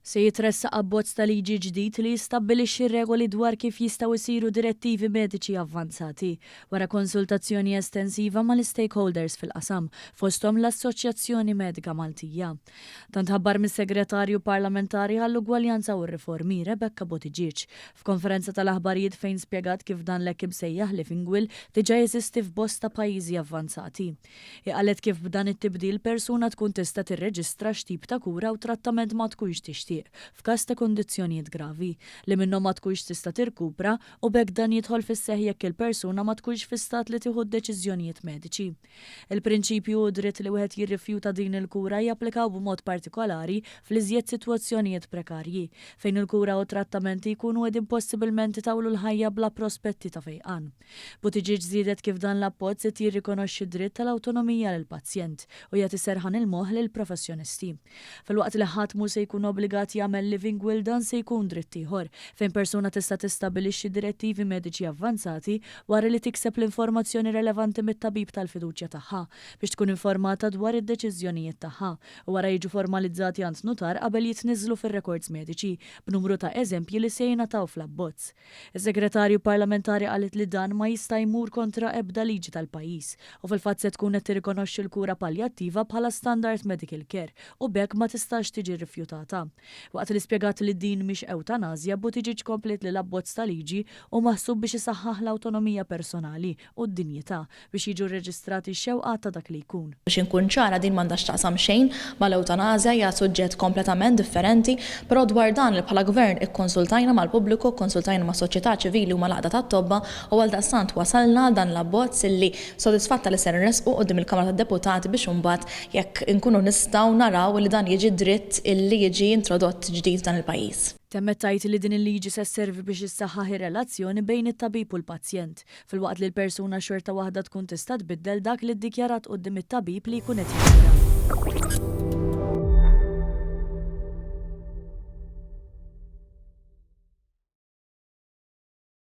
Se jitressaq abbozz ta' liġi ġdid li jistabbilixxi r-regoli dwar kif jistgħu jsiru direttivi mediċi avvanzati, wara konsultazzjoni estensiva mal-istakeholders fil-qasam, fosthom l-Assoċjazzjoni Medika Maltija. Dan tħabbar mis-Segretarju Parlamentari għall-Ugwaljanza u r-Riformi, Rebecca Buttigieg, f'konferenza tal-aħbarijiet fejn spjegat kif dan l-hekk imsejjaħ living will diġà jeżisti f'bosta pajjiżi avvanzati. Hi qalet kif b'dan it-tibdil persuna tkun tista' tirreġistra x'tip ta' kura u trattament ma tkunx tixtieq f'każ ta' kundizzjonijiet gravi, li minnhom ma tkunx tista' tirkupra u b'hekk dan jidħol fis-seħħ jekk il-persuna ma tkunx fi stat li tieħu d-deċiżjonijiet mediċi. Il-prinċipju u d-dritt li wieħed jirrifjuta din il-kura japplikaw b'mod partikolari fl-iżjed sitwazzjonijiet prekarji, fejn il-kura u t-trattamenti jkunu qegħdin possibilment itawlu l-ħajja bla prospetti ta' fejqan. Buttigieg żiedet kif dan l-appozz qed jirrikonoxxi d-dritt tal-awtonomija lill-pazjent u jagħti serħan il-moħħ lill-professjonisti. Filwaqt li ħadd mhu se jkun obbligat jagħmel living will dan se jkun dritt ieħor fejn persuna tista' tistabbilixxi direttivi mediċi avvanzati wara li tikseb l-informazzjoni relevanti mit-tabib tal-fiduċja tagħha biex tkun informata dwar id-deċiżjonijiet tagħha u wara jiġu formalizzati għand nutar qabel jitniżżlu fir-rekords mediċi b'numru ta' eżempji li se jingħataw fl-abbozz. Is-Segretarju Parlamentari qalet li dan ma jista' jmur kontra ebda liġi tal-pajjiż u fil-fatt se tkun qed tirrikonoxxi l-kura paljattiva bħala standard medical care u b'hekk ma tistax tiġi rrifjutata. Waqt li spjegat li din mhix ewtanażja, Buttigieg kompliet li l-abbozz ta' liġi hu maħsub biex isaħħaħ l-awtonomija personali u d-dinjità biex jiġu rreġistrati x-xewqat ta' dak li jkun. Biex inkun ċara din m'għandha x'taqsam xejn mal-ewtanażja, hija suġġett kompletament differenti, però dwar dan li bħala Gvern ikkonsultajna mal-pubbliku, kkonsultajna mas-soċjetà ċivili u mal-Għaqda tat-Tobba u għaldaqstant wasalna għal dan l-abbozz illi sodisfatta li ser inressqu quddiem il-Kamra tad-Deputati biex imbagħad jekk inkunu nistgħu naraw li dan jiġi dritt illi jiġi introdott ġdid f'dan il-pajjiż. Temmet tgħid li din il-liġi se sservi biex issaħħaħ ir-relazzjoni bejn it-tabib u l-pazjent, filwaqt li l-persuna xorta waħda tkun tista' tbiddel dak li ddikjarat quddiem it-tabib li jkun qed jikura.